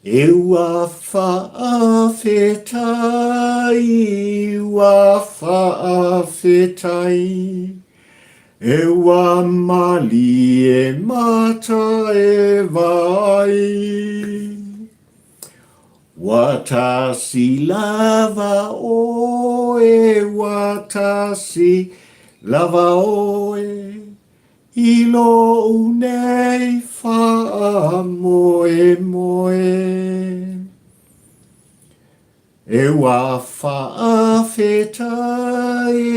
E ua faafetai, ua faafetai, E ua malie mata e vaai. Ua tasi lava oe, ua tasi lava oe, I lou nei faamoemoe. E ua faafetai,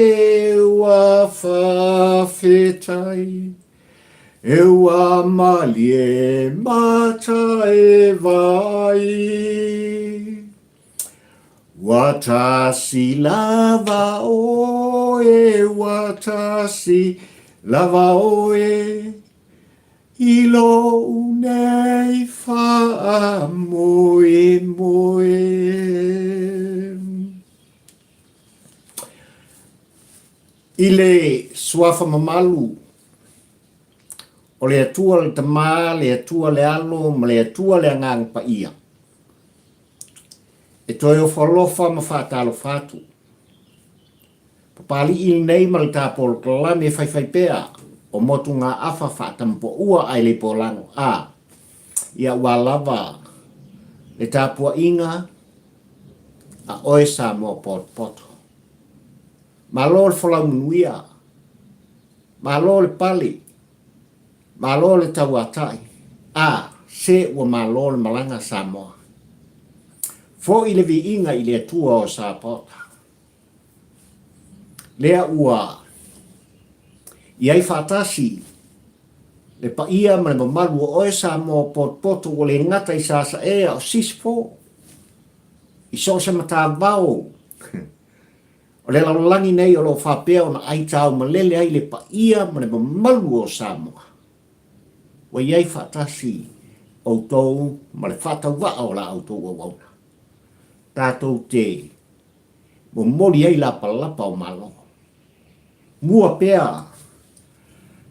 e ua faafetai, E ua malie mata e vaai. Ua tasi lava oe, ua tasi lava oe, I lou nei faamoemoe. I le Suafa mamalu o le Atua le Tama, le Atua le Alo ma le Atua le Agaga Paia, e toe ofo alofa ma faatalofa atu. Papalii lenei ma le tapolokalame e faifai pea o motugaafa faatamapoua ae le polago a ia ua lava le tapuaiga a oe Samoa potopoto. Malo le folau manuia, malo le pale, malo le tauatai, a se ua malo le malaga Samoa. Foi le viiga i le Atua o Sapaota. Lea ua i ai faatasi le paia ma le mamalu o oe Samoa potopoto ua le gata i Sasae a o Sisifo, i so o se matavao o le lalolagi nei o lo o faapea ona aitau malele ai le paia ma le mamalu o Samoa. Ua i ai faatasi outou ma le faatauvaa o la outou auauna. Tatou te momoli ai lapalapa o Malo. Mua pea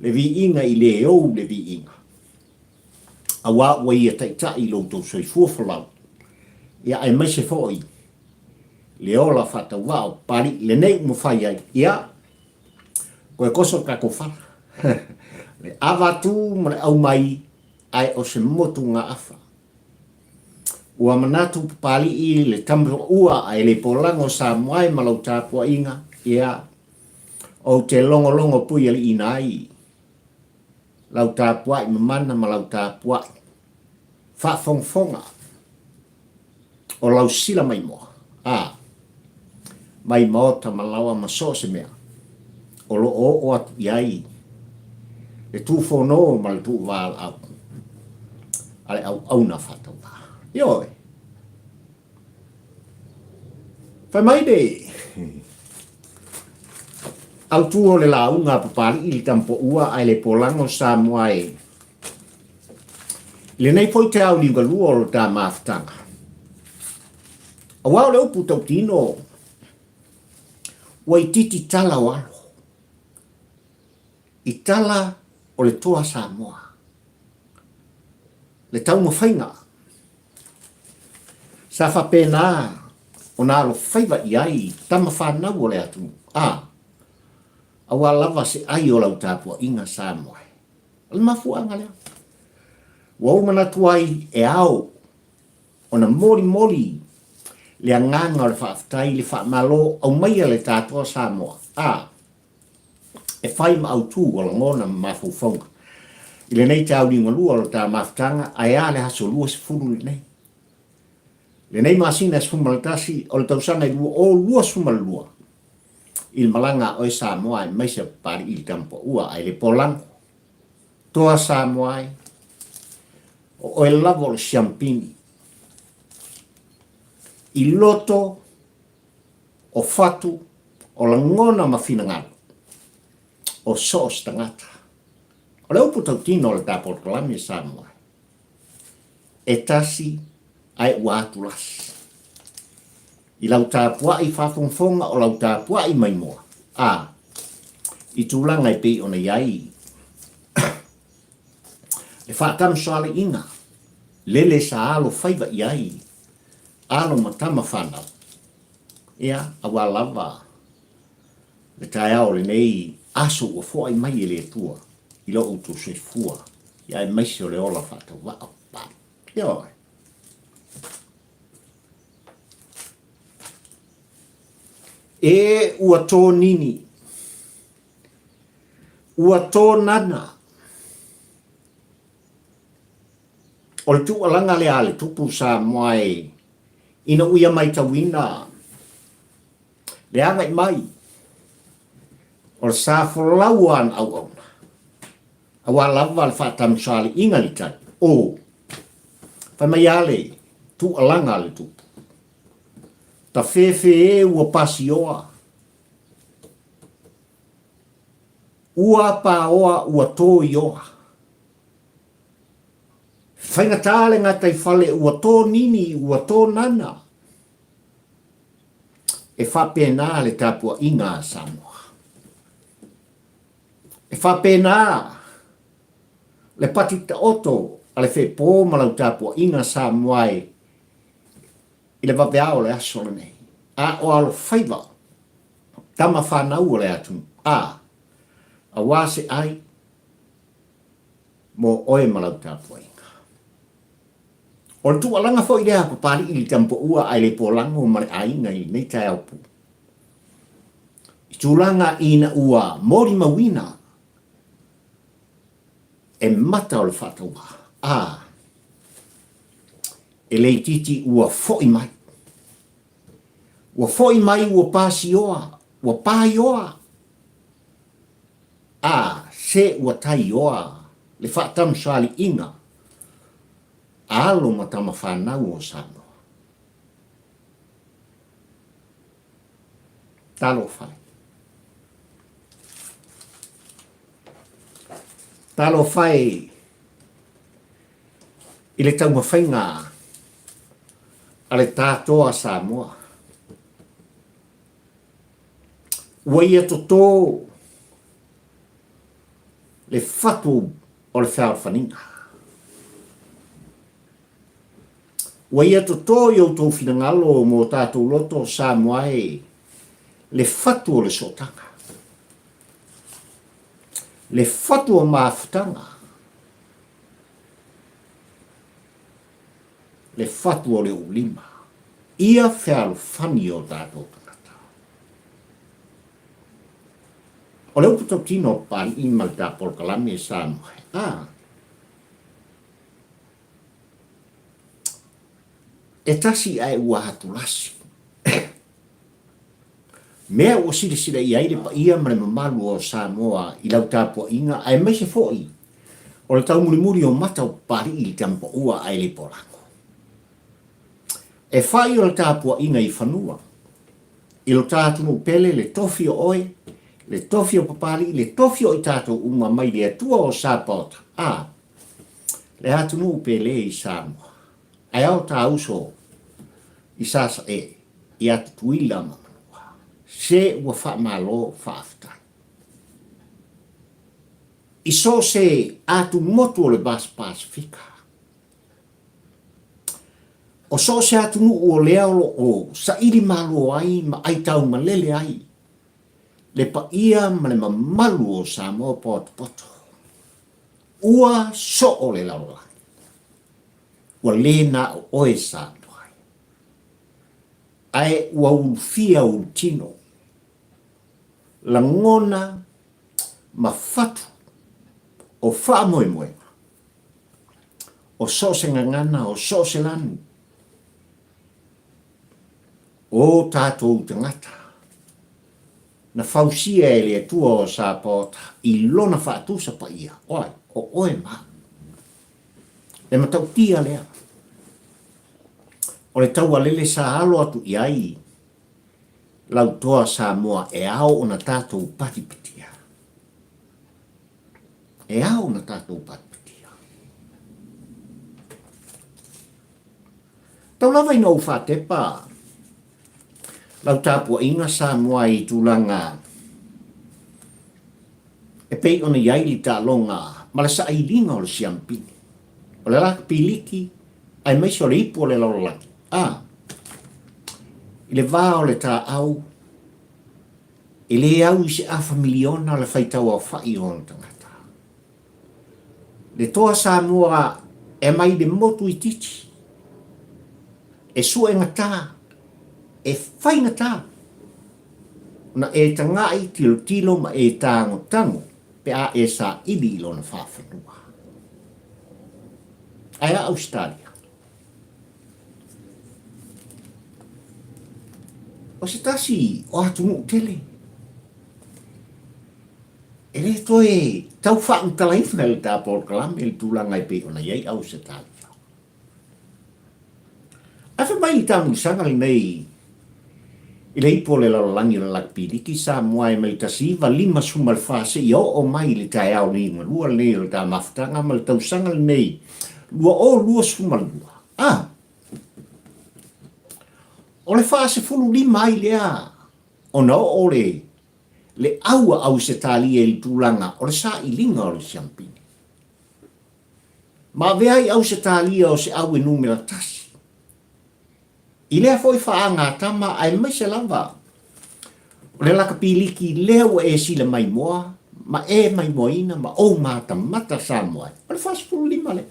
le viiga i le ou le viiga, auā ua ia taitai i lo outou soifua folau, ia aemaise foi le ola faatauvaa o Papalii lenei ua mafai ai, ia, koe koso le tatou fala, le avatu ma le aumai, ae o se motugaafa. Ua manatu Papalii le tama ua ae le polago Samoa e ma lau tapuaiga, ia, ou te logologo puialiiina ai lau tapuai mamana ma lau tapuai faafogafoga o lau sila maimoa, a, mai maota ma laoa ma so o se mea o lo o oo atu i ai le tuufono ma le tuuvalaau a le auauna faatauvaa. Ioe. Fai mai le autu o le lauga a Papalii le Tamapoua ae le polago Samoa e I lenei foi te ao liugalua o lo ta mafutaga. Auā o le upu tautino ua itiiti tala o alo i tala o le toa Samoa. Le taumafaiga sa faapena ona alofaiva i ai tama fanau o le atunuu, a, auā lava se ai o lau tapuaiga Samoa e. O le mafuaaga lea ua ou manatu ai e ao ona molimoli le agaga o le faafetai i le faamalo aumaia le tatou Samoa a e fai ma autu o lagona ma mafaufauga i lenei tauliugalua o lo ta mafutaga ae a le aso 20 lenei. Lenei masina e 11 o le tausaga e 2022 i le malaga a oe Samoa aemaise a Papalii i le Tamapaua ae le polago. Toa Samoa ai, o oe lava o le siampini i loto o fatu o lagona ma finagalo o so o se tagata. O le upu tautino o le ta polokalame Samoa, e tasi ae ua atulasi. I lau tapuai faafogafoga o lau tapuai maimoa, a, i tulaga e pei ona i ai le faatamasoaliiga. Lele sa alo faiva i ai alo ma tama fanau, ia, aua lava le taeao o lenei aso ua foai mai e le Atua i lo outou soifua, ia aemaise o le ola faatauvaa o Papalii. Ioe. E ua tōnini, ua tōnana, O le tuualaga lea a le Tupu Samoa e ina ua ia maitauina le agai mai o le sa folau o ana auauna, aua lava le faatamusaliiga i le tai o fai mai a le tuualaga a le Tupu, Tafefe e ua pasioa, ua paoa ua toioa. Faigata le gataifale ua tōnini, ua tōnana. E faapena le tapuaiga a Samoa. E faapena le pati taoto a le fepo ma lau tapuaiga Samoa e i le vaveao o le aso lenei. A o alofaiva tama fanau o le atunuu, a, aua se ai, mo oe ma lau tapuaiga. O le tuualaga foi lea a Papalii i le Tamapoua ae le polago ma le aiga i lenei taeao pū. I tulaga ina ua molimauina e mata o le faatauvaa, a e le itiiti ua foi mai. Ua foi mai ua pasioa, ua paioa. A, se ua taioa le faatamusaliiga a alo ma tama fanau o Samoa. Talofa e. Talofa e i le taumafaiga a le tatoa Samoa. Ua ia totō le fatu o le fealofaniga. Ua ia totō i outou finagalo mo tatou loto Samoa e le fatu o le sootaga, le fatu o mafutaga, le fatu o le ulima, ia fealofani o tatou tagata. O le upu tautino o Papali'i ma le ta polokalame e Samoa, a, e tasi ae ua atulasi. Mea ua silasila i ai le paia ma le mamalu o Samoa i lau tapuaiga aemaise foi o le taumulimuli o mata o Papali'i i le Tamapaua ae le polago. E fai o le tapuaiga i fanua, i lo ta atunuu pele le tofi o oe, le tofi o Papali'i, le tofi o i tatou uma mai le Atua o Sapaota, a, le atunuu pele i Samoa. Ae ao ta uso i Sasae, ia Tutuila ma Manua. Se ua faamalo faafetai. I so o se atumotu o le Vasa Pasefika, o so o se atunuu o lea o lo o saili malo ai ma aitaumalele ai le paia ma le mamalu o Samoa potopoto, ua soo le lalolagi. Ua le na o oe Samoa ai. Ae ua ulufia ulutino, lagona ma fatu o faamoemoega, o so o se gagana, o so o se lanu, o tatou tagata, na fausia e le Atua o Sapaota i lona faatusa paia, o ai? O oe ma au. Le matautia lea, o le taualele sa alo atu i ai lau toa Samoa e ao ona tatou patipatia. E ao ona tatou patipatia. Tau lava ina ou faatepa lau tapuaiga Samoa i tulaga e pei ona i ai le taaloga ma le sailiga o le siampini. O le lakapiliki Aemaise o le ipu o le lalolagi. A, i le va o le taau, e le au i se afa miliona le faitau aofai o ona tagata. Le toa Samoa e mai le motu itiiti, e suegata, e faigata ona e taga'i tilotilo ma e tagotago pe a e saili i lona faafanua. Ae a Ausetalia? O se tasi o atunuu tele e le toe tau faamatalaina i le ta polokalame le tulaga e pei ona i ai Ausetalia. Ae fai mai le taamilosaga lenei i le ipu o le lalolagi o le Lakapiliki Samoa e mai le 1954 seia oo mai i le taeao liugalua lenei o le ta mafutaga ma le tausaga lenei 2022. A! O le 45 ai lea ona oo le le au a Ausetalia i le tulaga o le sailiga o le siampini. Ma avea ai Ausetalia o se au e numera tasi. I lea foi faagatama aemaise lava o le lakapiliki lea ua e sila maimoa ma e maimoaina ma ou matamata Samoa ai, o le 45 lea.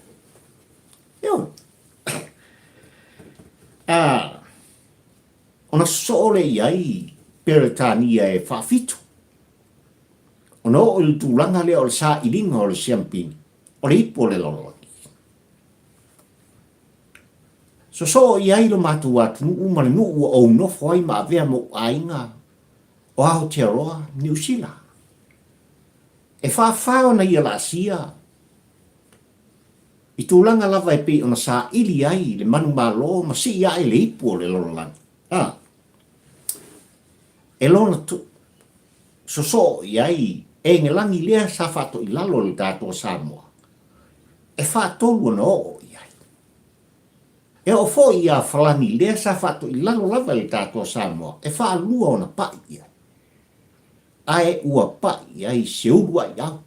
Ioe. A, ona sosoo lea i ai Peretania e faafitu. Ona oo i le tulaga lea o le sailiga o le siampini, o le ipu o le lalolagi. Sosoo i ai lo matou atunuu ma le nuu ua ou nofo ai ma avea ma ou aiga o Aotearoa, Niu Sila. E faafa ona ia laasia i tulaga lava e pei ona saili ai le manumalo ma sii ae le ipu o le lalolagi. A, e lona sosoo i ai Egelagi lea sa faatoilalo i le tatou Samoa, e faatolu ona oo i ai. E oo foi ia Falani lea sa faatoilalo lava i le tatou Samoa, e faalua ona pai i ai. Ae ua pai i ai se uluai au.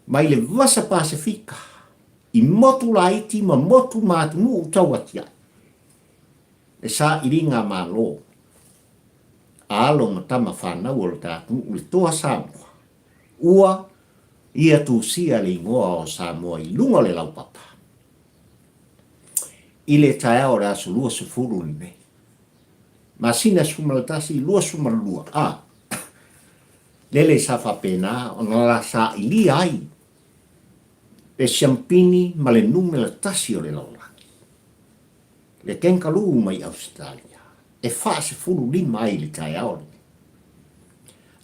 Mai le Vasa Pasefika, i motu laiti ma motu ma atunuu tauatiae, le sailiga Malo a alo ma tama fanau o le ta atunuu le toa Samoa, ua ia tusia le igoa o Samoa i luga o le laupapa i le taeao o le aso 20 lenei, masina 11, 22, a lele sa faapena ona la sailia ai le siampini ma le numera tasi o le lalolagi. Le kenkaluu mai Ausetalia e 45 ai i le taeao lenei.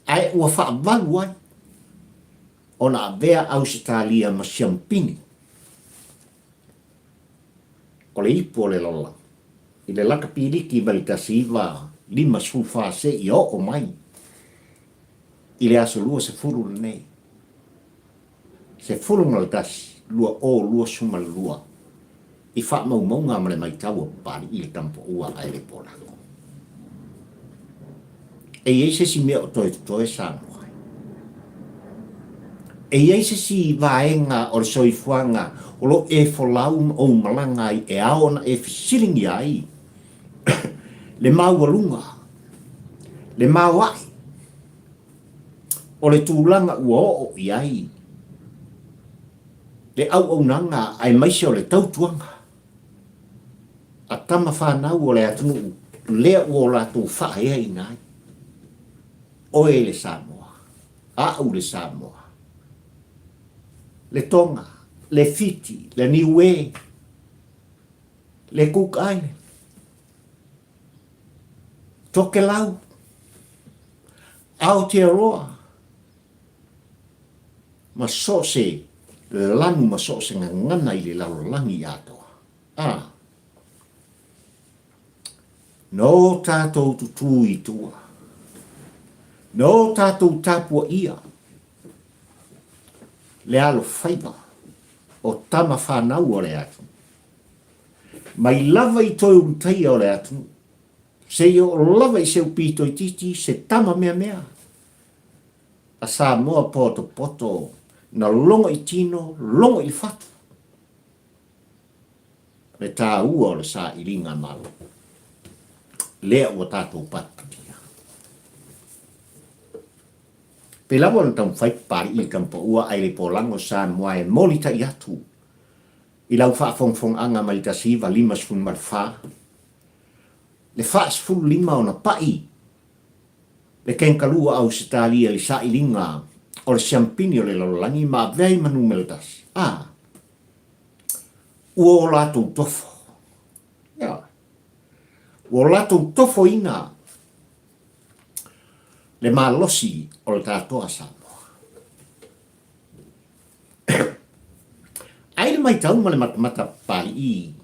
Ae ua faavalu ai ona avea Ausetalia ma siampini o le ipu o le lalolagi i le lakapiliki mai le 1954 seia oo mai i le aso 20 lenei. 11, 2022 i faamaumauga ma le maitau a Papalii i le Tamapaua ae le Polago. E i ai se isi mea o toe totoe Samoa ai? E i ai se isi vaega o le soifuaga o lo o e folau ma ou malaga ai e ao ona e fesiligia ai le maualuga, le maoae, O le tulaga ua oo i ai le auaunaga aemaise o le tautuaga a tama fanau o le atunuu lea ua o latou faaeaina ai, oe le Samoa, a'u le Samoa, le Tonga, le Fiti, le Niue, le Cook Island, Tokelau, Aotearoa, ma so o se lanu ma so o se gagana i le lalolagi atoa. A, nō tātou tutū i tua, nō tātou tapuaia le alofaiva o tama whanau o le atunuu. Mai lava i toe ulutaia o le atunuu, seia oo lava i seu pito itiiti se tama meamea a Samoa potopoto na logo i tino, logo i le fatu. Le taua o le sailiga malo lea ua tatou patipatia. Pei lava ona taumafai Papalii i le Tamupaua ae le Polago Samoa e molitai atu i lau faafogafogaga mai le 1954, le 45 ona pai le kenkalua a Ausetalia i le sailiga o le siampini o le lalolagi ma avea ai ma numera tasi. A, ua o latou tofo. Ioe. Ua o latou tofoina le malosi o le tatou a Samoa. Ai le maitau ma le matamata Papalii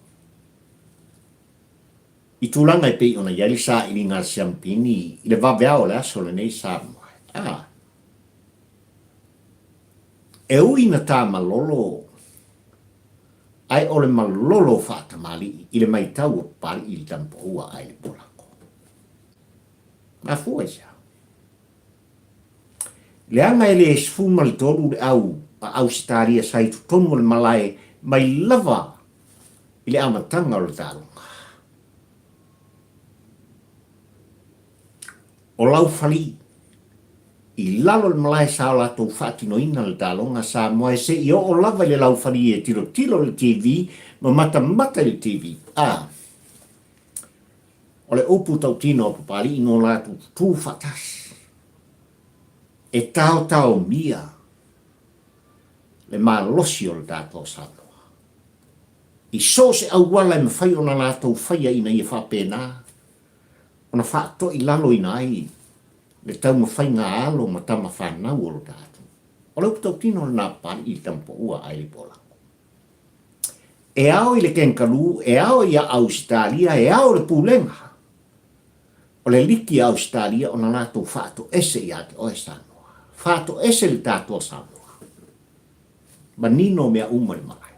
i tulaga e pei ona i ai le sailiga a le siampini i le vaveao o le aso lenei Samoa. A, e ui na ta malolo ae o le malolo faatamalii i le maitau o Papalii i le Tamupaua ae le Polako. Mafua i se a? Leaga e le 13 le au a Ausetalia sa i totonu o le malae mai lava i le amataga o le taaloga. O Laufali, i lalo o le malae sa o latou faatinoina le taaloga Samoa e se i oo lava i le Laufali e tilotilo i le TV ma matamata i le TV. A O le upu tautino a Papalii nō latou tutū faatasi e taotaomia le malosi o le tatou Samoa i so o se auala e mafai ona latou faia ina ia faapena ona faatoilaloina ai le taumafaiga a alo ma tama fanau o lo tatou. O le upu tautino lena a Papalii i le tamapaua a Elipolango. E ao i le Kenkalū, e ao ia Ausetalia, e ao i le Pulega o le Liki a Ausetalia ona latou faatoese ia te oe Samoa. Faatoese le tatou Samoa. Manino mea uma i le malae.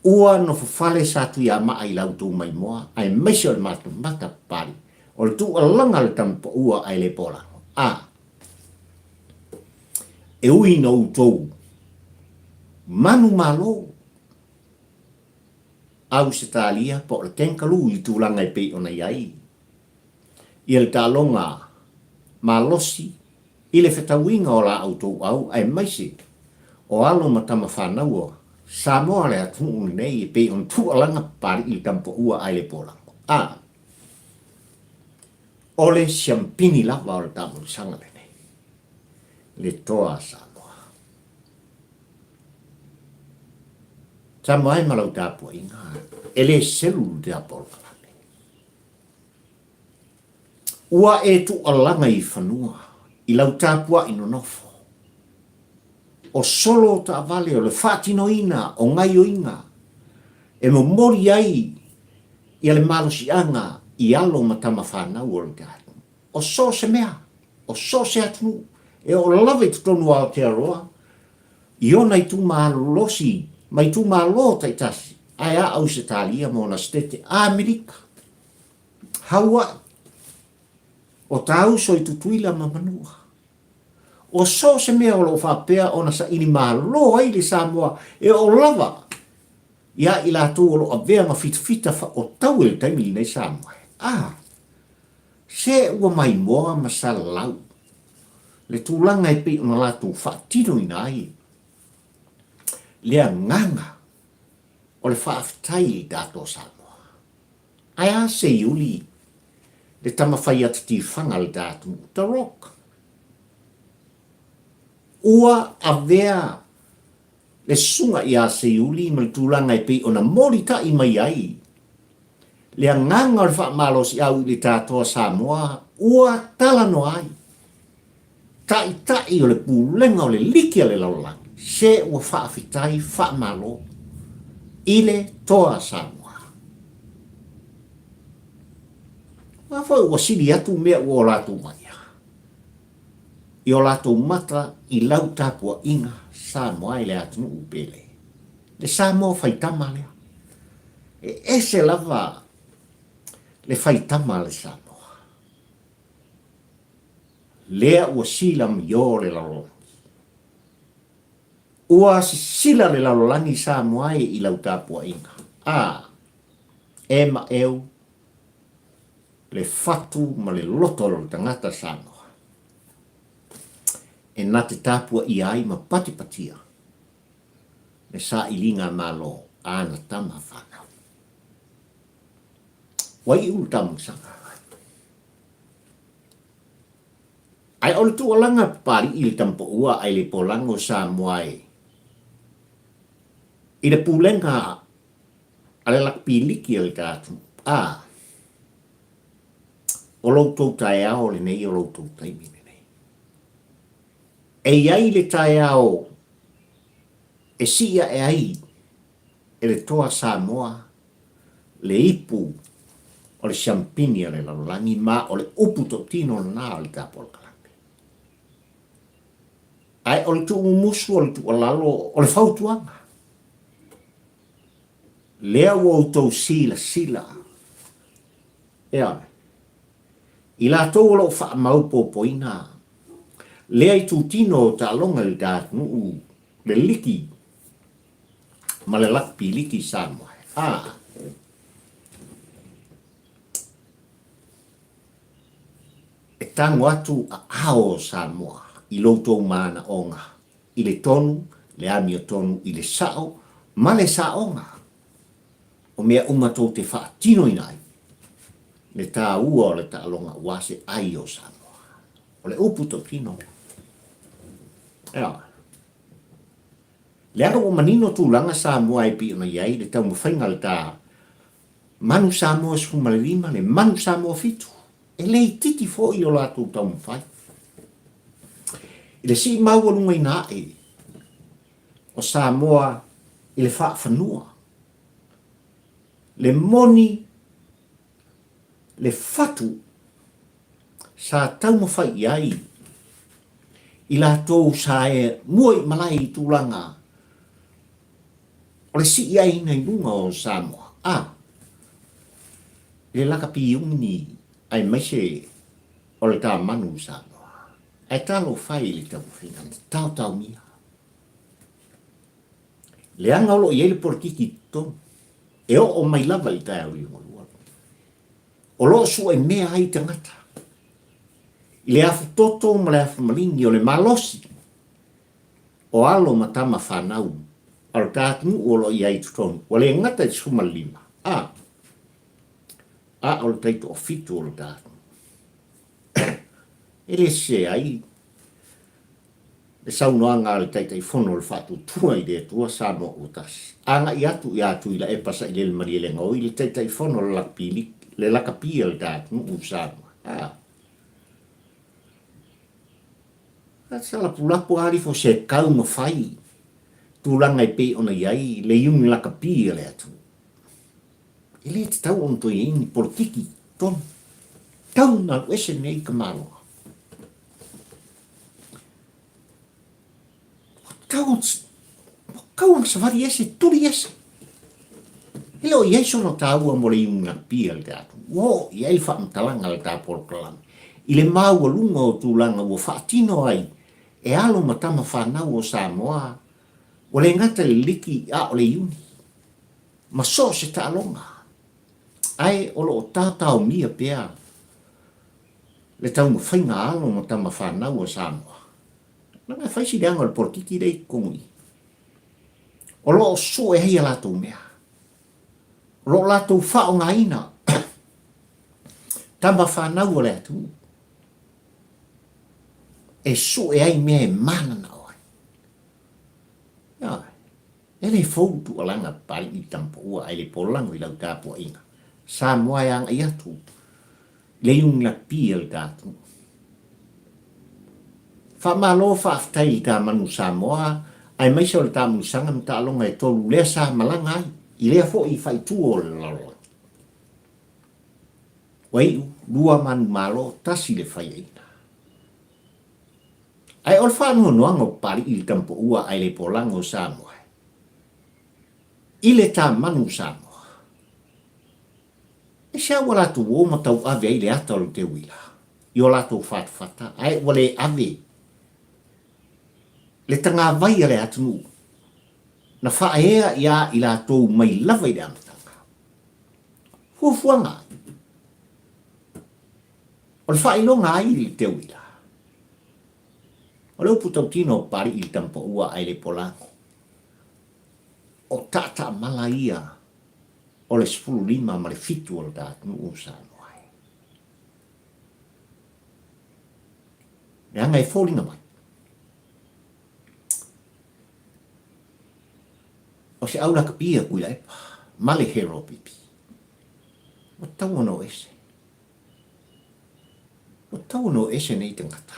Ua nofofale sa Tuiamaa i la outou maimoa, aemaise o le matamata papali, o le tuualaga a le tamapaua ae le polago. A. E ui ina outou manumalo Ausetalia po o le Kangaroo i tulaga e pei ona i ai ia le taaloga malosi i le fetauiga o la outou au aemaise o alo ma tama fanau o Samoa le atunuu lenei e pei ona tuualaga Papalii le tamapaua ae le polago. A. O le siampini lava o le taamolisaga lenei, le toa a Samoa. Samoa e ma lau tapuaiga, e le selu le tiapolokalame. Ua e tuualaga i fanua, i lau tapuai nonofo. O solo o taavale o le faatinoina o gaioiga e momoli ai ia le malosiaga i alo ma tama fanau o le tatou. O so o se mea, o so o se atunuu, e oo lava i totonu o Aotearoa, i ona itumalosi ma itumalo taitasi, ae a Ausetalia ma ona Setete Amerika, Haua'i, o Tāuso i Tutuila ma Manua. O so o se mea o lo o faapea ona saili malo ai le Samoa e oo lava ia i latou o lo o avea ma fitafita o tau i le taimi lenei Samoa. A, se ua maimoa ma salalau le tulaga e pei ona latou faatinoina ai le agaga o le faafetai i tatou Samoa. Ae a se iuli le tama fai atu tifaga le ta atunuu, The Rock. Ua avea le susuga ia Seiuli ma le tulaga e pei ona molitai mai ai le agaga o le faamalosiau i le tatoa Samoa ua talanoa ai Taitai o le Pulega o le Liki a le Lalolagi, se ua faafetai faamalo i le toa Samoa. Aua foi ua sili atu mea ua o latou vaia i o latou mata i lau tapuaiga Samoa i le atunuu pele. Le Samoa faitama lea. E ese lava le faitama a le Samoa. Lea ua silamio le lalolagi. Ua sisila le lalolagi Samoa e i lau tapuaiga. A, e maeu le fatu ma le loto o le tagata Samoa e na te tapuaia ai ma patipatia le sailiga malo a ana tama fanau. Ua iu le tamusaga. Ae o le tuualaga Papali'i i le Tamapoua ae le polago Samoa e i le pulega a le lakapiliki a le ta atunuu. A, o lo outou taeao lenei o lo outou taimi lenei. E i ai le taeao e sii ae ai e le toa Samoa le ipu o le siampini a le lalolagi ma o le upu toatino lena o le tapolokalape. Ae o le tuumumusu o le tuualalo o le fautuaga, lea ua outou silasila, ioe, i latou o lo o faamaupopoina lea itutino o taaloga i le ta atunuu, le liki ma le lakapi liki i Samoa. A. E tago atu aao o Samoa i lo outou manaoga i le tonu, le amiotonu i le sao ma le saoga o mea uma tou te faatinoina ai le taua o le taaloga aua se ai o Samoa. O le upu totino. Ea. Leaga ua manino tulaga Samoa e pei ona i ai le taumafaiga a le ta Manu Samoa 15, le Manu Samoa 7, e le itiiti foi o latou taumafai. I le sii maualugaina ae o Samoa i le faafanua, le moni, le fatu sa taumafai i ai i latou sa e mua i malae i tulaga o le sii aiina i luga o Samoa, a le lakapi iuni aemaise o le tamanu Samoa. Ae talofa e i le taumafaiga na taotaomia. Leaga o lo o i ai le polokiki i totonu, e oo mai lava i le taeao liugalua. O lo o suemea ai tagata i le afutoto ma le afumaligi o le malosi o alo ma tama fanau a lo ta atunuu o lo o i ai i totonu, ua le gata i le 15, a, a o le taitoafitu o lo ta atunuu. E le sese ai le saunoaga a le Taitaifono o le Faatuatua i le Atua Samoa Ua Tasi. Agai atu ia Tuilaepa Sailele Malielegaoi le Taitaifono o le lakapi, le lakapi a le ta atunuu o Samoa. A. A sa lapulapu lava alifo se kau ma fai tulaga e pei ona i ai le iuni lakapi a le atunuu. E le tatau ona toe i ai ni polokiki tonu. Tau na alu ese nei ka Malo. Ua tau ona savali ese, tuli ese. E le o i ai sona taua mo le iuga pia le tatou. Ua oo i ai le faamatalaga a le ta polokalame i le maualuga o tulaga ua faatino ai e alo ma tama fanau o Samoa ua le gata i le liki a o le iuni ma so o se taaloga ae o lo o taotaomia pea le taumafaiga a alo ma tama fanau a Samoa. Leaga e fai si leaga o le polokiki lea i totonu i i. O lo o sue ai a latou mea. O lo o latou faaaogaina tama fanau a le atunuu e sue ai mea e mananao ai. Ioe. E le fou le tuualaga Papalii i Tamapoua ae le polago i lau tapuaiga. Samoa e agai atu i le iugi a le ta atunuu. Faamalo faafetai i le ta manu Samoa aemaise o le taamilosaga ma taaloga e tolu lea sa malaga ai i lea foi faaitu o le lalolagi. Ua iu lua manumalo tasi le faiaina. Ae o le faanoanoaga o Papalii i le Tamapoua ae le polago o Samoa i le ta manu Samoa. Aisea ua latou o ma tauave ai le ata o le teuila i o latou fatafata ae ua le ave le tagavai a le atunuu. Na faaea iā i latou mai lava i le amataga. Fuafuaga ai. O le faailoga ai i le teuila. O le upu tautino o Papalii i le tamapaua ae le polago. O taataamala ia o le 15 ma le 7 o le ta atunuu o Samoa e. Leaga e foliga mai. O se au lakapi a Tuilaepa ma le Hero Pipi. Ua tatau ona o ese. Ua tatau ona o ese nei tagata.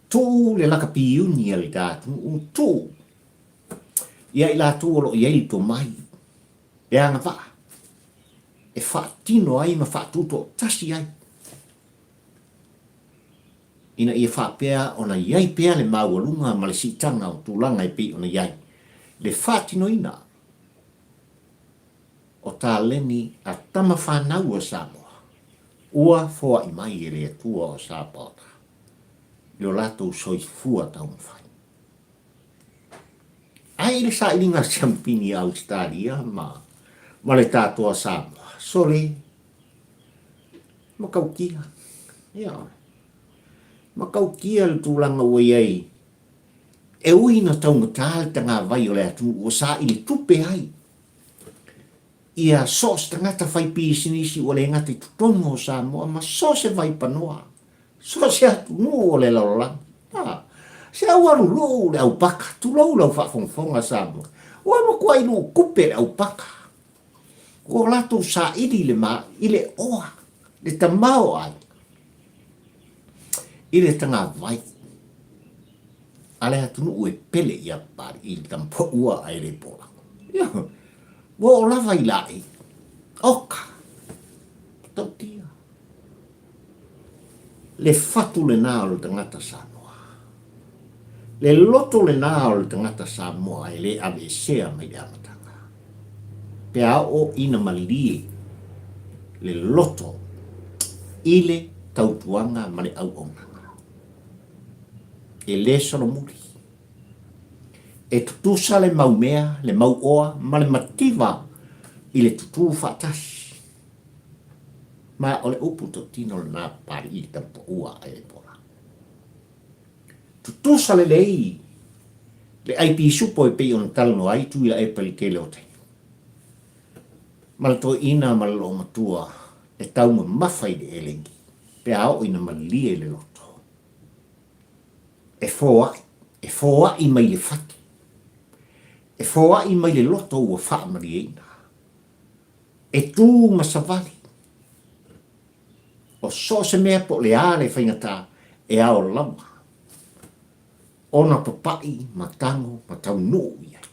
Tuu le lakapi uni a le ta atunuu, tuu ia i latou o lo o i ai le tomai e agavaa e faatino ai ma faatutoatasi ai ina ia faapea ona i ai pea le maualuga ma le siitaga o tulaga e pei ona i ai le faatinoina o taleni a tama fanau a Samoa ua foai mai e le Atua o Sapaota i lo latou soifua taumafai. Ae i le sailiga siampini a Ausetalia ma ma le tatoa Samoa, sole, matautia, ioe, matautia le tulaga ua i ai, e ui ina taugata le tagavai o le atunuu ua saili tupe ai ia so o se tagata fai pisinisi ua le gata i totonu o Samoa ma so o se vaipanoa, so o se atunuu o le lalolagi. A, se aualu luu le aupaka, tulou lau faafogafoga Samoa, ua matuai luu tupe le aupaka. Ua latou saili i le ma, i le oa, le tamaoaiga, i le tagavai a le atunuu e pele ia Papalii i le tamapaua ae le polago. Ia, ua oo lava i laei. Oka! Matautia. Le fatu lena o le tagata Samoa. Le loto lena o le tagata Samoa e le aveesea mai le amataga. Pe a oo ina malie le loto i le tautuaga ma le auaunaga. E le solomuli. E tutusa le mau mea, le mau oa ma le mativa i le tutū faatasi. Ma o le upu tautino lena Papalii i le tamapaua a Ebola. Tutusa lelei le ai pisupo e pei ona talanoa ai Tuilaepa i le tele o taimi. Ma le toeaina ma le loomatua e taumamafa i le elegi pe a oo ina malie le loto. E foai, e foai mai le fatu. E foai mai le loto ua faamalieina. E tū ma savali. O so o se mea po o le a le faigata e ao lava ona papaʻi ma tago ma taunuu i ai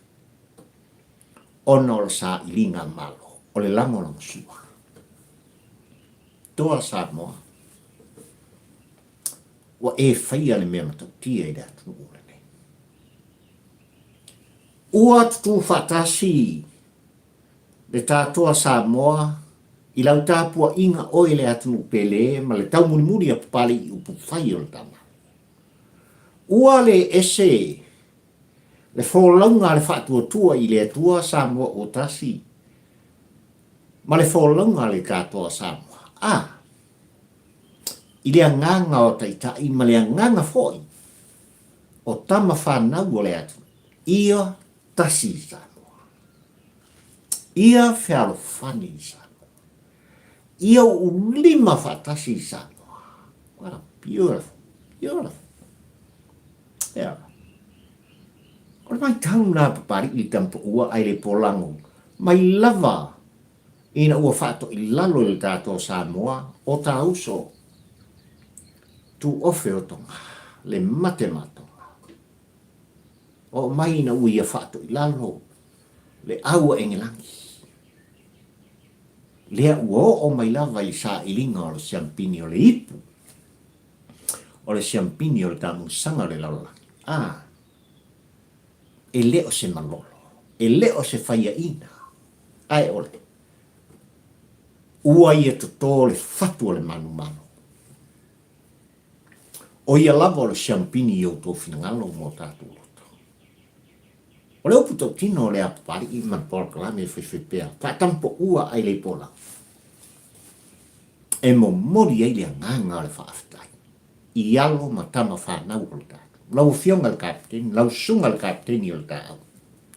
ona o le sailiga a Malo, o le lagolagosua. Toa Samoa, ua e faia le mea matautia i le atunuu lenei. Ua tutū faatasi Le tatoa Samoa, i lau tapuaiga oe le atunuu pele ma le taumulimuli a Papalii upu fai o le tama. Ua le ese le folauga a le faatuatua i le Atua Samoa ua tasi ma le folauga a le tatoa Samoa. A! I le agaga o Taitai ma le agaga foi o tama fanau o le atunuu, ia tasi i Samoa. Ia fealofani i Samoa. Ia uulima faatasi i Samoa. What a beautiful, beautiful. Yeah. O le vaitau lena Papalii i Tampaua ae le polago mai lava ina ua faatoilalo i le tatou Samoa o ta uso tuofe o Tonga, le mate ma Tonga. Oo mai ina ua ia faatoilalo le au a Engelagi, lea ua oo mai lava i le sailiga o le siampini o le ipu, o le siampini o le tamusaga o le lalolagi. A, e le o se malolo, e le o se faiaina, ae o le ua ia totō le fatu o le manumalo. O ia lava o le siampini i outou finagalo ma o tatou loto. O le upu tautino o lea Papali'i ma le polokalame e faifai pea, faatamupoua ai le ipolau e momoli ai le agaga o le faafetai i alo ma tama fanau o le tatou. Lau Afioga i le Kapeteni, lau Susuga i le Kapeteni o le Taau,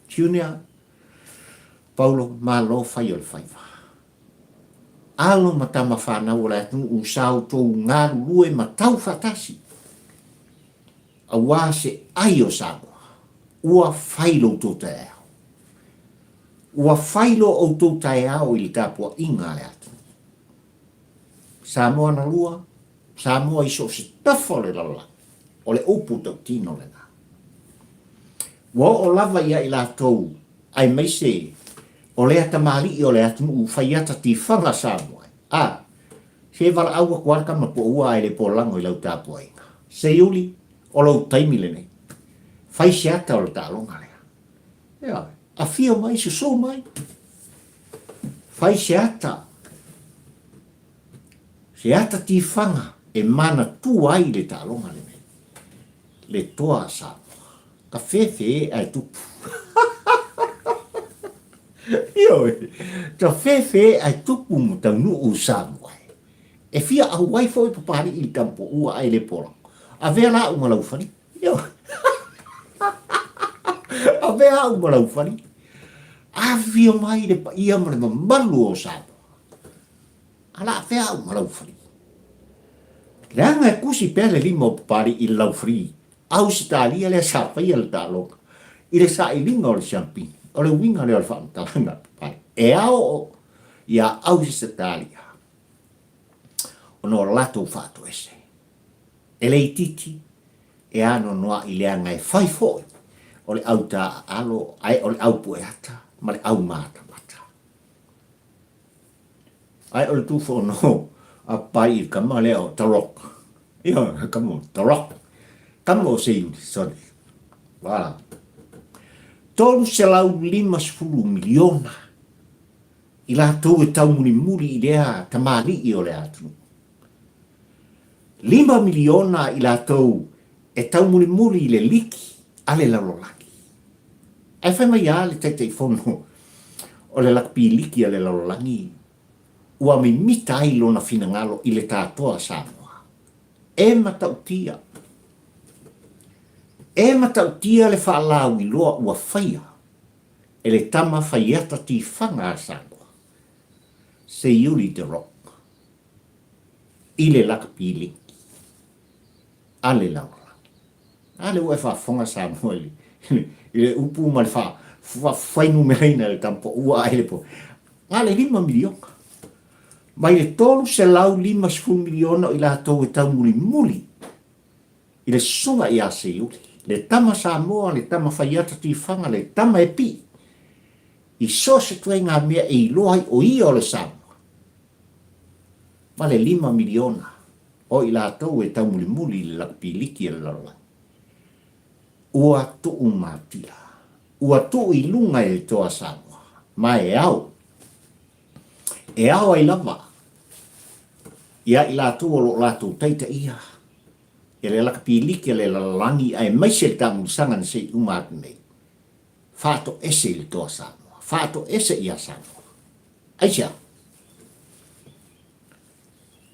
Junior Paulo, malo fai o le faiva. Alo ma tama fanau o le atunuu sa outou galulue ma tau faatasi aua se ai o Samoa. Ua fai lo outou taeao. Ua fai lo outou taeao i le tapuaiga a le atunuu. Samoa na lua, Samoa i so o se tafa o le lalolagi, o le upu tautino lena. Ua oo lava ia i latou aemaise o lea tamalii o le atunuu faiata tifaga Samoa, a, se valaau atu lava le tama poua ae le polago i lau tapuaiga. Seiuli, o lou taimi lenei. Fai se ata o le taaloga lea. Ioe, afio mai, susu mai. Fai se ata. Se ata tifaga e manatua ai le taaloga lenei. Le toa a Samoa. Ka fefe ae tupu. Ioe, ka fefe ae tupu ma taunuu Samoa. E fia auai foi Papali'i i le tama poua ae le polago. Avea la au ma lau fali. Ioe. Avea au ma lau fali. Afifio mai le paia ma le mamalu o Samoa. A la avea au ma lau fali. Leaga e kusi pea le lima o Papali'i i le lau fali Ausetalia lea sa faia le taaloga i le sailiga o le siampini. O le uiga lea o le faamatalaga a Papali'i. E ao iā Ausetalia ona o latou faatoese. E le itiiti, e anoanoai leaga e fai foi o le au taaalo ae o le au pueata ma le au matamata. Ae o le tufono a pai i le tama lea o The Rock. Ia, tama o The Rock. Tama o Seiuli, sorry. Voilà. 350 miliona i latou e taumulimuli i lea tamalii o le atunuu. 5 miliona i latou e taumulimuli i le liki a le lalolagi. Ae fai mai lava le Taitaifono o le lakapi liki a le lalolagi ua mimita ai lona finagalo i le tatoa Samoa. E matautia. E matautia le faalauiloa ua faia e le tama faiata tifaga a Samoa, Seiuli The Rock, i le lakapi liki a le lalolagi. A lea ua e faafofoga Samoa i le, i le upu ma le faafuainumeraina e le tama poua ae le po. Na o le $5 miliona. Mai le $350 miliona o i latou e taumulimuli i le sola ia Seiuli, le tama Samoa, le tama faiata tifaga, le tama e pii, i so o se ituaiga mea e iloa ai o ia o le Samoa, ma le $5 miliona o i latou e taumulimuli i le lakapiliki a le lalolagi. Ua tuumatila, ua tuu i luga e le toa Samoa, ma e ao, e ao ai lava ia i latou o lo o latou taitaia e le lakapiliki a le lalolagi aemaise le taamilosaga na se i uma atu nei, faatoese i le toa Samoa, faatoese ia Samoa. Aisea?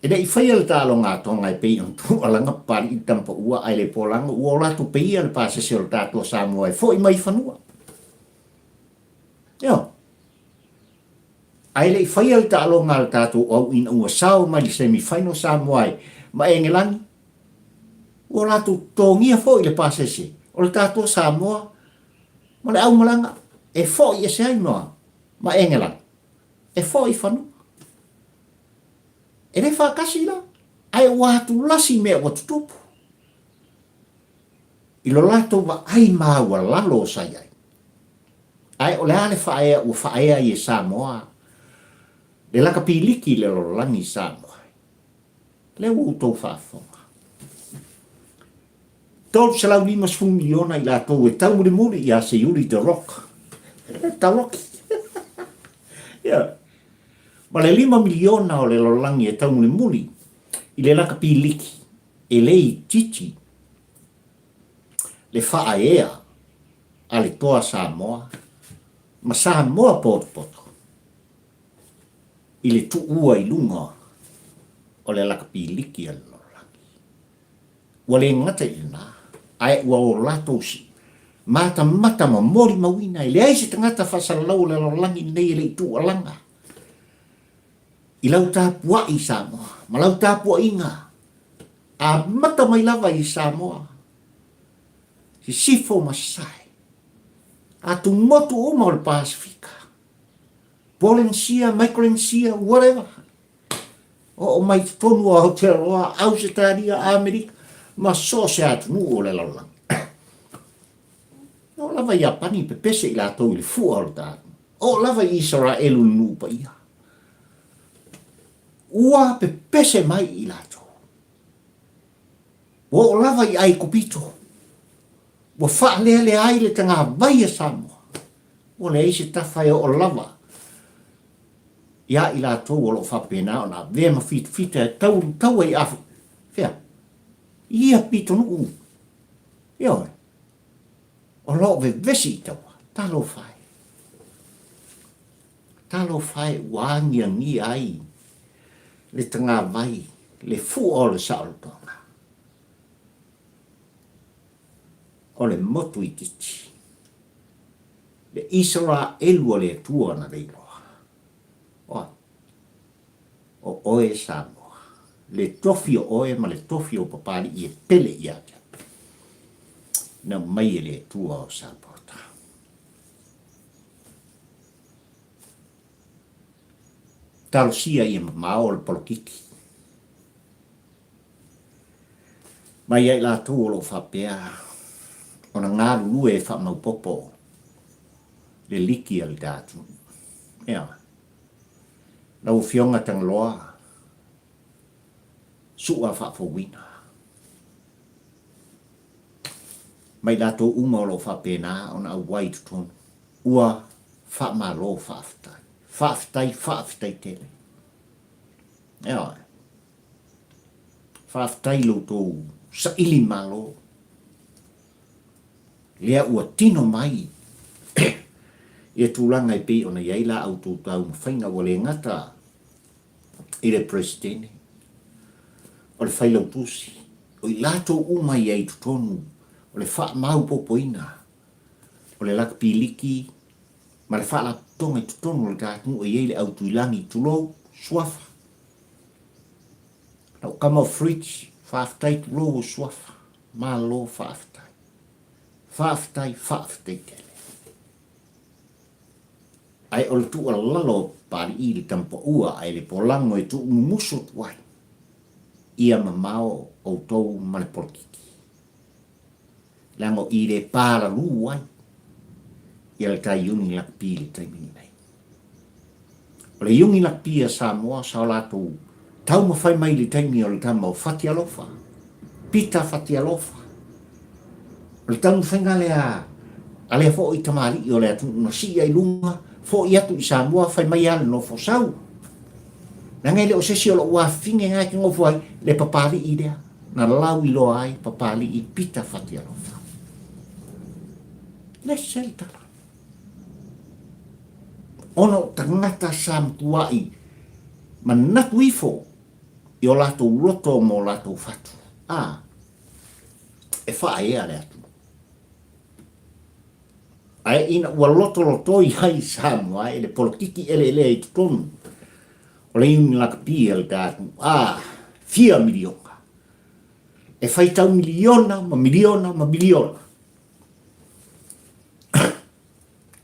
E le i faia le taaloga atoaga e pei ona tuualaga Papali'i le tama paua ae le polaga ua o latou peia le pasese o le tatou Samoa e fo'i mai i fanua. Ioe. Ae le i faia le taaloga a le tatou au ina ua sao mai le semi final Samoa ai ma Engelani, ua latou totogia foi le pasese o le tatou Samoa ma le aumalaga e fo'i ese ai ma ma Engelani e fo'i i fanua. E le faatasi la, ae ua atulasi mea ua tutupu i lo latou vaai maualalo sa i ai. Ae o le a le faaea ua faaea ai e Samoa le lakapiliki i le lalolagi i Samoa? Lea ua outou faafofoga. 350 miliona i latou e taumulimuli ia Seiuli The Rock. The Rock. Yeah. Ma le 5 miliona o le lalolagi e taumulimuli i le lakapiliki e le itiiti le faaea. a le Toa Samoa ma Samoa potopoto i le tuua i luga o le lakapiliki a le lalolagi. Ua le gata i lena, ae ua o latou matamata ma molimauina e leai se tagata faasalalau o le lalolagi lenei e le i tuualaga i lau tapuai Samoa ma lau tapuaiga amata mai lava i Samoa, Sisifo ma Sasae, atumotu uma o le Pasefika, Polenesia, Micronesia, whatever. Oo mai totonu o Aotearoa, Ausetalia, Amerika, ma so o se atunuu o le lalolagi. E oo lava i Iapani, pepese i latou i le fua o le tatou. Oo lava i Isaraelu le nuu paia. Ua pepese mai i latou. Ua oo lava i Aikupito. Ua faalealea ai le tagavai a Samoa. Ua leai se tafa e oo lava iā i latou o lo o faapena ona avea ma fitafita e tau taua i Afu, fea? I ia pitonuu, ioe, o lo o vevesi i taua. Talofa e. Talofa e ua agiagia ai le tagavai, le fua o le saolotoga o le motu itiiti. Le Isaraelu a le Atua na leiloa. Oa, o oe Samoa, le tofi o oe ma le tofi o Papali'i e pele ia te au, na mai e le Atua o Sapota. Talosia ia mamao le polokiki. Mai ia i latou o lo o faapea ona galulue e faamaupopo le liki a le ta atunuu. Ea, lau Afioga Tagaloa, su'a faafouina. Ma i latou uma o lo o faapena ona auai i totonu, ua faamalo faafetai. Faafetai, faafetai tele. Ea, Faafetai i lo outou saili malo lea ua tino mai ia tulaga e pei ona i ai la outou taumafaiga ua le gata i le Peresetene, o le Failautusi, o i latou uma ia i totonu o le faamaopoopoina o le lakapiliki ma le faalapotopotoga i totonu o le ta atunuu e i ai le au Tuilagi, tulou, suafa. Lau tama o Fritz, faafetai tulou o suafa. Malo faafetai. Faafetai, faafetai tele. Ae o le tuualalo o Papalii i le tama paua ae le polago e tuumumusu atu ai, ia mamao outou ma le polokiki. Leaga o i le palalū ai ia le tai iuni lakapi i le taimi lenei. O le iuni lakapi a Samoa sa o latou taumafai mai i le taimi o le tama o Fatialofa, Pita Fatialofa. O le taumafaiga lea a lea foi tamalii o le atunuu na sii ai luga, foi atu i Samoa, fai mai lava le nofo sau. Leaga e le o se isi o lou afafine na e te nofo ai, le papalii lea na lauiloa ai Papalii Pita Fatialofa. Le se le tala. Ona o tagata sa matuai manatu ifo i o latou loto ma o latou fatu, a, e faaea le atunuu. Ae ina ua lotolotoi ai Samoa e le polokiki eleelea i totonu o le iuni lakapi a le ta atunuu, a, fia miliona, e faitau miliona ma miliona ma miliona.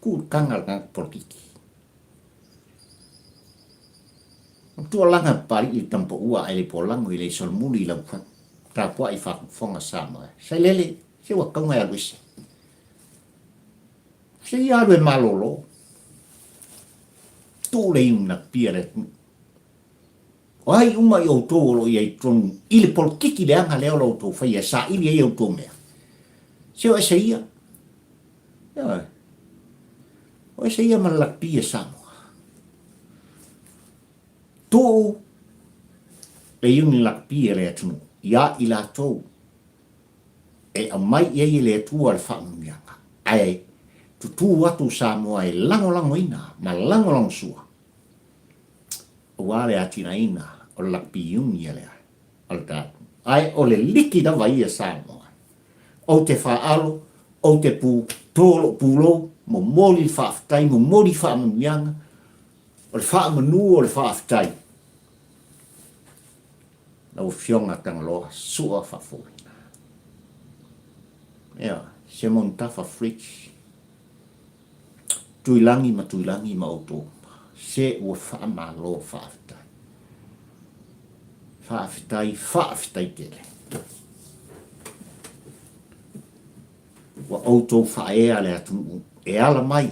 Ku le kanga le tagata polokiki. O tualaga Papalii le tama paua ae le polago i le solomuli i lau tapuai faafogafoga Samoa. Sailele, se ua taunga e alu ese. Se ia alu e malolo. Tuu le iuna pia le atunuu. O ai uma i outou o lo o i ai i totonu i le polokiki leaga lea o lo outou faia e saili ai a outou mea, se o ese ia. Ioe. O ese ia ma le lakapi a Samoa. Tuu le iuni lakapi a le atunuu iā i latou e aumai i ai e le Atua le faamanuiaga, ae Tutū atu Samoa e lagolagoina ma lagolagosua aua le atinaeina o le Rugby Union lea a le tatou. Ae o le liki lava ia Samoa. Ou te faalo, ou te pu, tō lou pulou, momoli le faafetai, momoli faamanuiaga, o le faamanu o le faafetai. Lau Afioga Tagaloa, sua faafouina. Ioe, Semontafa Fritz, Tuilagi ma Tuilagi ma outou uma, se ua faamalo faafetai. Faafetai, faafetai tele. Ua outou faaea le atunuu e ala mai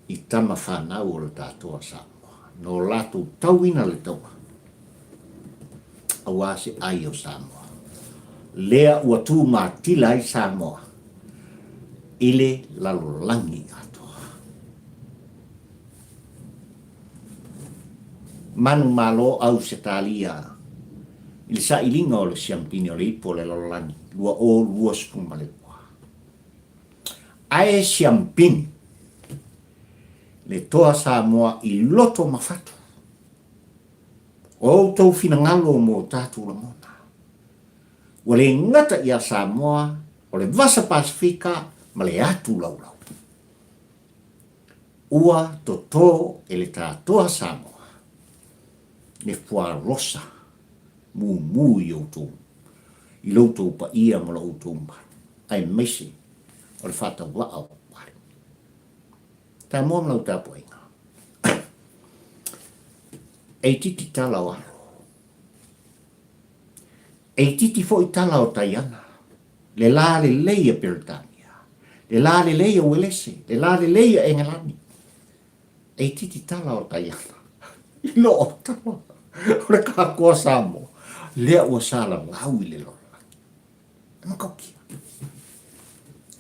i tama fanau o le tatou a Samoa, no latou tauina le taua, aua se ai o Samoa. Lea ua tu matila ai Samoa i le lalolagi atoa. Manumalo Ausetalia i le sailiga o le Siampini o le Ipu o le Lalolagi 2022. Ae siampini le toa Samoa i loto ma fatu. O outou finagalo mo tatou lagona. Ua le gata ia Samoa o le Vasa Pasifika ma le atu laulau. Ua toto e le tatoa Samoa le fuarosa mumu i outou, i lo outou paia ma lo outou malu, aemaise o le faatauvaa o Papalii. Samoa ma lau tapuaiga. E itiiti tala o alo. E itiiti foi tala o Taiana. Le la lelei a Peretania. Le la lelei a Uelese. Le la lelei a Engelani. E itiiti tala o Taiana. I loo tala o le kakoa Samoa. Lea ua salalau i le lalolagi. E matautia.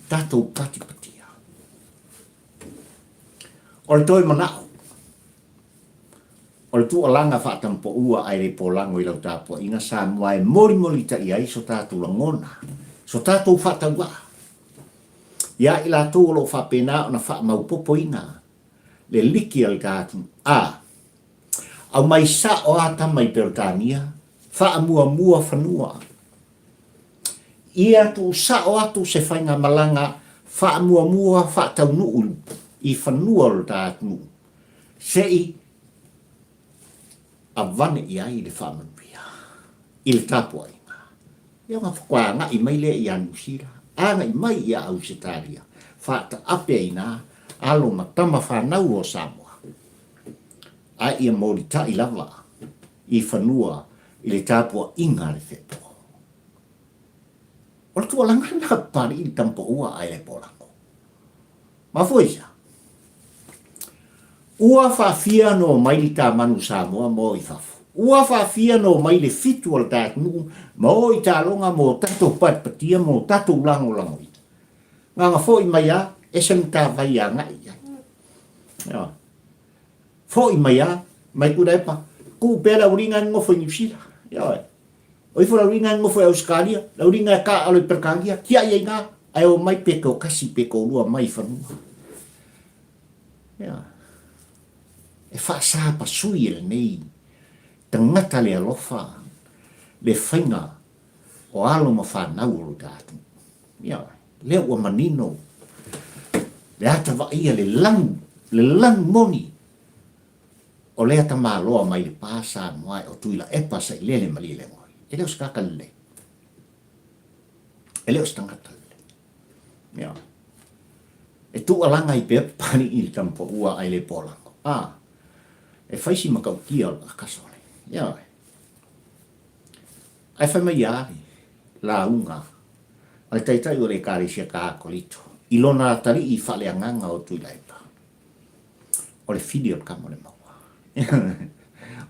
Tatou patipatia. O le toe manao, o le tuualaga faatampoua ae le polago i lau tapuaiga Samoa e molimolitaia ai so tatou lagona, so tatou faatauvaa ia i latou o lo o faapena ona faamaupopoina le liki a le ta atunuu. A aumai sao a tama i Peretania, faamuamua fanua. Ia tuusao atu se faigamalaga faamuamua faataunuu i fanua o le ta atunuu se i avane i ai le faamanuia i le tapuaiga. Ia ona faatoa agai mai lea ia Niu Sila, agai mai ia Ausetalia, faataape ai ina alo ma tama fanau o Samoa, a ia molitai lava i fanua i le tapuaiga a le fepo. O le tuualaga lena a Papalii i le tamapoua a Elepolango. Mafua i sea? Ua faafia no mai le tamanu Samoa ma o i fafo. Ua faafia no mai le fitu o le ta atunuu ma o i taloga mo tatou patipatia mo tatou lagolagoina. Gaga foi mai a, ese le matavai agai i ai. Ioe. Foi mai a, mai Tuilaepa, tuu pea le auliga e nonofo i Niu Sila. Ioe. O ifo le auliga e nonofo i Ausetalia, le auliga e taaalo i Peretania, tiai ai ina, ae omai pe toatasi pe toalua mai i fanua. Ioe. E faasapasui e lenei tagata le alofa le faiga o alo ma fanau o lo ta atunuu. Ioe. Lea ua manino le ata vaaia le lanu, le lanu moni o lea tamaloa mai le pa Samoa o Tuilaepa Sailele Malielegaoi. E le o se tagata lelei. E le o se tagata lelei. Ioe. E tuualaga ai pea Papalii i le tamapaua ae le polago. A, e fai si matautia o le akasole. Ioe. Ae fai mai ia le lauga a le taitai o le Ekalesia Katoliko i lona atalii faaleagaga o Tuilaepa, o le fili o le tama o le maua.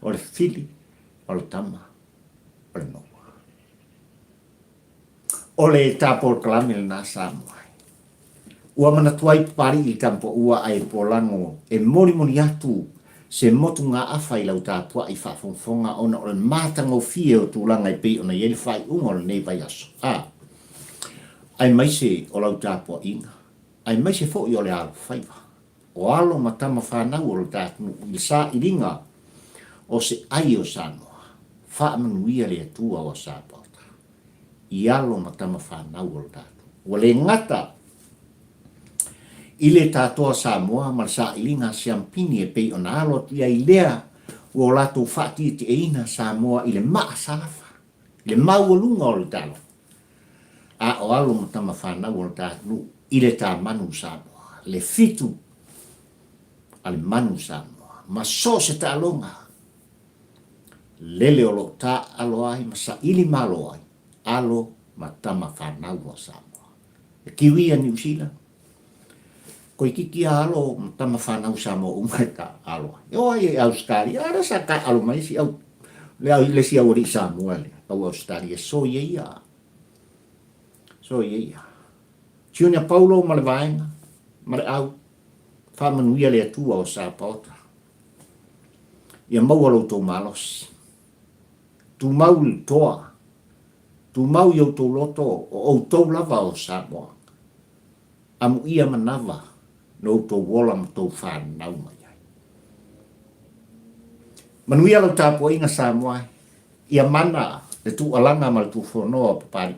O le fili o le tama o le maua. O le ta polokalame lena Samoa. Ua manatu ai Papalii i le tamapaua ae polago e molimoli atu se motugaafa i lau tapuai faafogafoga ona o le matagofie o tulaga e pei ona i ai le faaiuga o lenei vaiaso, a, aemaise o lau tapuaiga. aemaise foi o le alofaiva, o alo ma tama fanau o lo ta atunuu i le sailiga o se ai o Samoa. Faamanuia le Atua o Sapaota i alo ma tama fanau o lo ta atunuu. Ua le gata i le tatoa Samoa ma le sailiga a Siampini e pei ona alo atu i ai lea ua o latou faatietieina Samoa i le maa salafa, i le maualuga o le talofa, a o alo ma tama fanau o le ta atunuu i le ta manu Samoa, le fitu a le manu Samoa, ma so o se taaloga lele o lo o taaalo ai ma saili malo ai alo ma tama fanau a Samoa. E Kiwi a Niu Sila, Koikiki a alo ma tama fanau Samoa uma e taaalo ai. E o ai e Ausetalia, a lea sa taaalo mai si au, le au, le si au alii Samoa le au Ausetalia, soia ia. Soia ia. Junior Paulo ma le vaega, ma le au, faamanuia le Atua o Sapaota. Ia maua lo outou malosi. Tumau i le toa, tumau i outou loto o outou lava o Samoa. Amuia manava no outou ola ma tou fanau mai ai. Manuia lau tapuaiga Samoa e, ia mana le tuualaga ma le tuufonoa o Papalii,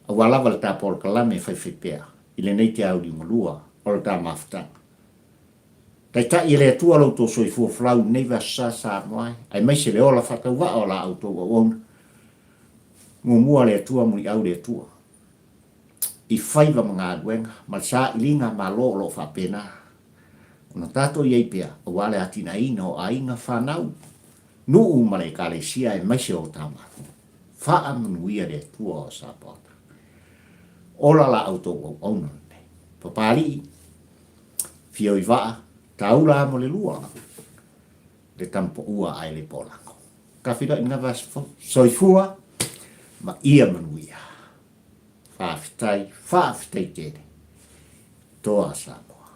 aua lava le ta polokalame faifaipea i lenei te auliugalua o le ta mafutaga. Taitai e le Atua lo outou soifua folau i lenei vaiaso sa Samoa e, aemaise le ola faatauvaa o la outou auauna. Muamua le Atua muliau le Atua. I faiva ma galuega ma le sailiga malo o lo o faapena ona tatou i ai pea aua le atinaeina o aiga, fanau, nuu ma le Ekalesia aemaise o ta Malo. Faamanuia le Atua o Sapaota. Ola la outou auauna lenei. Papalii, Fioivaa, Taula amo le lua, le tamapaua ae le polago. Tafilai lena vaiaso fou. Soifua ma ia manuia. Faafetai, faafetai tele. Toa Samoa.